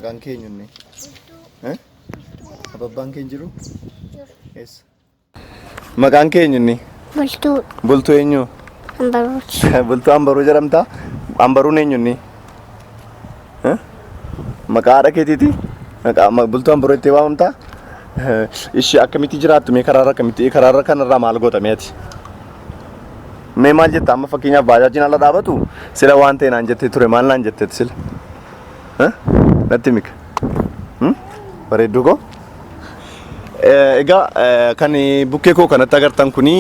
Maqaan kee eenyunni? Eh? Abbaan kee hin jiru? Eessa? Maqaan kee eenyunni? Bultuu. Bultuu eenyu? Ambaruuti. Bultuu Ambaruu jedhamta? Ambaruun eenyunni? Eh? Maqaa haadha keetiiti? Maqaa Bultuu Ambaruu jettee waamamta? Ishee akkamitti jiraattu mee karaarra akkamitti karaarra kanarraa maal goota mee ati? Mee maal jetta amma fakkeenyaaf baajaajiin ala dhaabatu sila waan ta'e naan jettee ture maal naan jetteeti sila? Eh? Natti mika. Hmm? Bareedduu koo. Egaa kan bukkee koo kanatti agartan kuni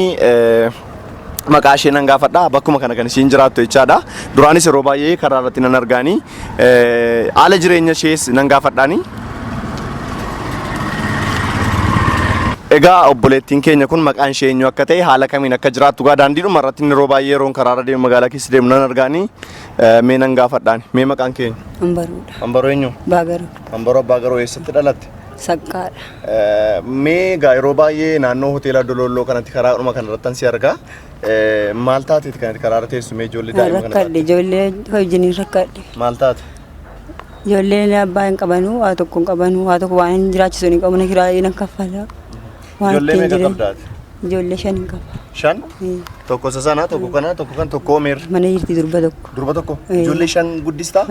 maqaa ishee nan gaafadha. Bakkuma kana kan ishiin jiraattu jechaadha. Duraanis yeroo baay'ee karaa irratti nan argaani. Haala jireenya ishees nan gaafadhaani. Egaa obboleettiin keenya kun maqaan ishee eenyu akka ta'e haala kamiin akka jiraattu gaa daandiidhuma irratti yeroo baay'ee yeroon karaarra deemu magaalaa keessa deemu nan argaani. Mee nan gaafadhaani. Mee maqaan keenya? Ambaruudha. Ambaroo eenyu? Baagaroo. Ambaroo Abbaa Garoo eessatti dhalatte? Saqqaadha. Mee egaa yeroo baay'ee naannoo hoteela Dololloo kanatti karaadhuma kanarrattan si argaa. Maal taateeti kanatti karaarra teessu mee ijoollee daa'ima kana Rakkadhe ijoollee wajjiniin rakkadhe. Maal taate? Ijoolleen abbaa hin qabanuu, waa tokko hin qabanuu, waa tokko waan hin jiraachisu hin qabu, mana kiraayii nan kaffala. Waan Ijoollee ittiin meeqa jireenya- qabda ati? Ijoollee 5 hin qaba. 5? Tokko isa sana, tokko kana, tokko kan, tokko meerre. Mana jirti durba tokko. Durba tokko? Ijoollee 5 guddistaa?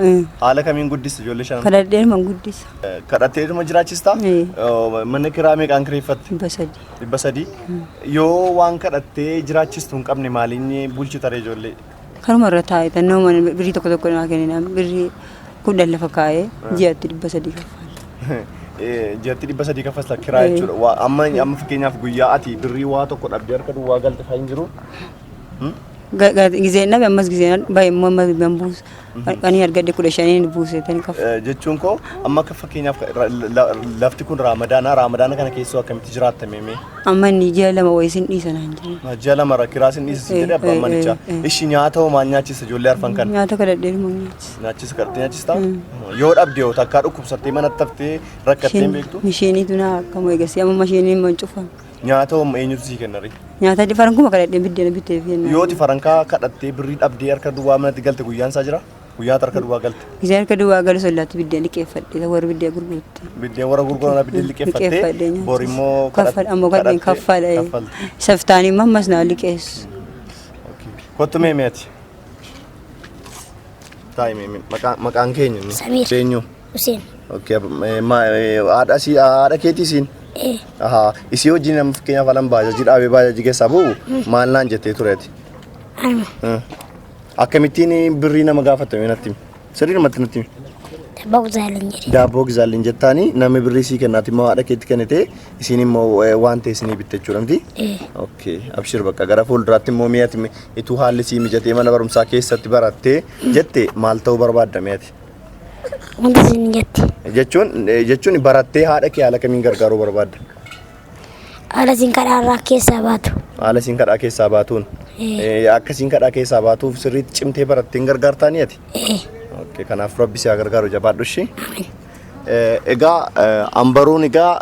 Haala kamiin guddista ijoollee 5? Kadhadheeruma guddisa. Kadhatteetuma jiraachistaa? Mana kiraa meeqaan kireeffatte? 300. 300. Yoo waan kadhattee jiraachistu hin qabne maaliin bulchita ree ijoollee? Kanuma irra taa'e tannoo mana birrii tokko tokko naa kennina birrii 10 lafa kaa'ee ji'atti 300 kaffala. Ji'atti 300 kaffalta kiraa jechuudha. Waa amma amma fakkeenyaaf guyyaa ati birrii waa tokko dhabdee harka duwwaa galte fa'aa hin jiru. Gizeen dhabe ammas gizeen bahe immoo ammas ban buusa. Ani argadhe 15n buuse tan kaffa. Jechuun koo amma akka fakkeenyaaf lafti kun raamadaana raamadaana kana keessoo akkamitti jiraatta mee mee? Amma inni ji'a 2 wayii sin dhiisa naan jedhe. Ji'a 2 rakkiraa sin dhiisa sin jedhe abbaan manichaa. Ishi nyaata hoo maal nyaachisa ijoollee arfan kana? Nyaata kadhadhee numa nyaachisa. Nyaachisa kadhattee nyaachista? Yoo dhabde hoo takkaa dhukkubsattee manatti haftee rakkattee hin beektu? Mishiiniitu naa akkamu eegasii amma mashiiniin man cufame. Nyaata hoo eenyutu sii kenna ree? Nyaata farankuma kadhadhee biddeena bitee fi Yoo ati farankaa kadhattee birrii dhabdee harka duwwaa manatti galte guyyaan isaa jira? Guyyaa ati harka duwwaa galte. Gizee harka duwwaa galu sollaatti biddeen liqeeffadhe warri biddeen gurgurutti. Biddeen warra gurguran biddeen liqeeffattee Liqeeffadhee nyaachisa. bor immoo Kaffal ammoo kadheen kaffala. kaffalta. Saftaan immoo ammas naa liqeessu. Kottu mee mee ati. Taa'i mee mee maqaan maqaan keenya inni. Samiir. Eenyu? Huseen. Okay, haadha si haadha keetii isiin. Ee. Ahaa, isii wajjin amma fakkeenyaaf alan baajajii dhaabee baajajii keessaa bu'u maal naan jettee tureeti. Anuma. Akkamittiin birrii nama gaafatta mee natti himi. Sirriidhumatti natti himi. Daabboo gizaalin jedhe. Daabboo gizaalin jettaani namni birrii sii kennaati immoo haadha keetti kennite isiin immoo waan ta'e isinii bitte jechuudha miti? Ee. Okay, abshir bakka gara fuulduraatti immoo mi'ati ituu haalli sii mijatee mana barumsaa keessatti barattee jette maal ta'uu barbaadda mi'ati? Wanta isin jette. Jechuun jechuun barattee haadha kee haala kamiin gargaaruu barbaadda? Haala isin kadhaa irraa keessaa baatu. Haala isin kadhaa keessaa baatuun. Akka isin kadhaa keessaa baatuuf sirriitti cimtee barattee hin gargaartaanii ati? Okay, kanaaf rabbi si haa gargaaru jabaadhu ishii. Egaa ambaruun egaa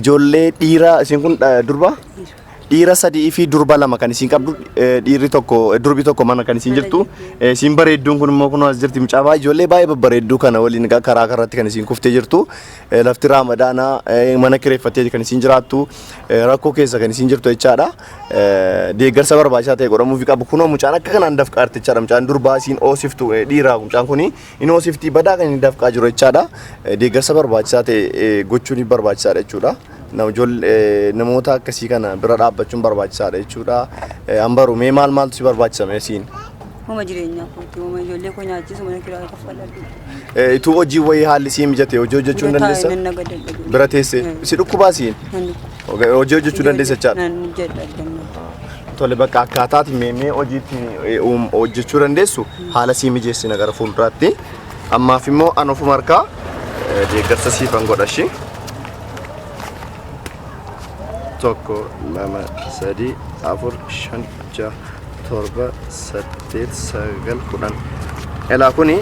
ijoollee dhiira isin kun durba? Dhiira 3 fi durba 2 kan isin qabdu dhiirri tokko durbi tokko mana kan isin jirtu isin bareedduun kun immoo kunoo as jirti mucaa baay'ee ijoollee baay'ee babbareedduu kana waliin egaa karaa karratti kan isin kuftee jirtu lafti raamadaanaa mana kireeffattee kan isin jiraattu rakkoo keessa kan isin jirtu jechaadha deeggarsa barbaachisaa ta'e godhamuufi qabu kunoo mucaan akka kanaan dafqaarti jechaadha mucaan durbaa isin oosiftu dhiira mucaan kuni in oosifti badaa kan inni dafqaa jiru jechaadha deeggarsa barbaachisaa ta'e gochuun barbaachisaadha jechuudha. Namoota akkasii kana bira dhaabbachuun barbaachisaadha jechuudha. Ambaru mee maal maaltu si barbaachisa mee siin? Homa jireenyaa kooti, homa ijoollee koo nyaachisu mana kiraa kaffaladhu. Ituu hojii wayii haalli sii mijate hojii hojjechuu hin Bira taa'ee dandeessa? nan nagadadha. Bira teessee si dhukkubaa siin? Nan dhukkuba. Hojii hojjechuu dandeessa jechaadha. Nan hojjedha argannaa. Tole bakka akkaataati mee mee hojiitti hojjechuu dandeessu haala sii mijeessina gara fuulduraatti. Ammaaf immoo an ofuma harkaa deeggarsa siifan godha ishii. 1, 2, 3, 4, 5, 6, 7, 8, 9, 10. Elaa kuni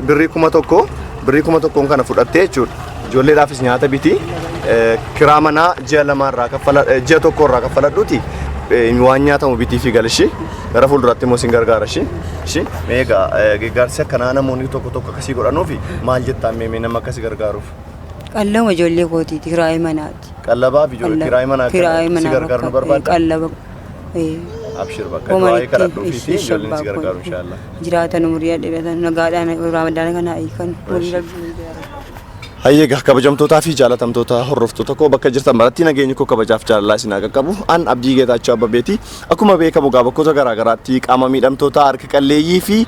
birrii 1000 birrii 1000n kana fudhattee jechuudha. Ijoolleedhaafis nyaata biti. Kiraa manaa ji'a 2 irraa kaffala ji'a 1 irraa kaffaladhuuti. waan nyaatamu bitii fi gali ishii. Gara fuulduraatti immoo sin gargaara ishii. Ishii mee egaa gargaarsi akkanaa namoonni tokko tokko akkasii godhanuufi maal jettaan mee mee nama akkasii gargaaruuf? Qallaba ijoollee kootiiti kiraayii manaati. Qallabaa fi ijoollee kiraayii manaa Kiraayii kana si manaa gargaaru nu bakka barbaadda? qallaba. Abshir bakka du'aa kadhadhuufii fi ijoolleen si gargaaru inshaallah. Jiraatan umurii dheeratan nagaadhaan ramadaana kana hiikan. Hayyee egaa kabajamtootaa fi jaalatamtoota hordoftoota koo bakka jirtan maratti nageenyi koo kabajaaf jaalalaa isin haa qaqqabu. An Abdii Geetaachoo Abbabeeti. Akkuma beekamu egaa bakkoota garaa garaatti qaama miidhamtoota harka qalleeyyii fi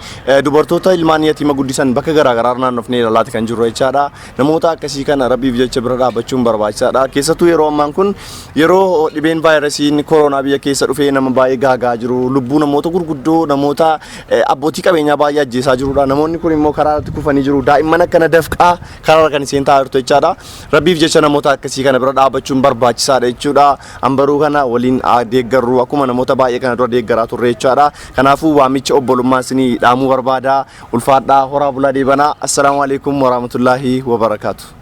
dubartoota ilmaan yatiima guddisan bakka garaa garaa naannofnee ilaalaati kan jirru jechaadha. Namoota akkasii kana Rabbiif jecha bira dhaabbachuun barbaachisaadha. Keessattuu yeroo ammaan kun yeroo dhibeen vaayirasiin koronaa biyya keessa dhufee nama baay'ee gaagaa jiru, lubbuu namoota gurguddoo namoota abbootii qabeenyaa baay'ee ajjeesaa jirudha. Namoonni kun immoo karaa irratti kufanii jiru. Daa'imman akkana dafqaa karaa irra kan isheen taa'aa jirtu jechaadha. Rabbiif jecha namoota akkasii kana bira dhaabbachuun barbaachisaadha jechuudha. Ambaruu kana waliin deeggarru akkuma namoota baay'ee kana dura deeggaraa turre jechaadha. Kanaafuu waamicha obbolummaa isinii dhaamuu barbaada. Ulfaadhaa horaa bulaa deebanaa. Assalaamu alaikum warahmatullaahi wabarakaatu.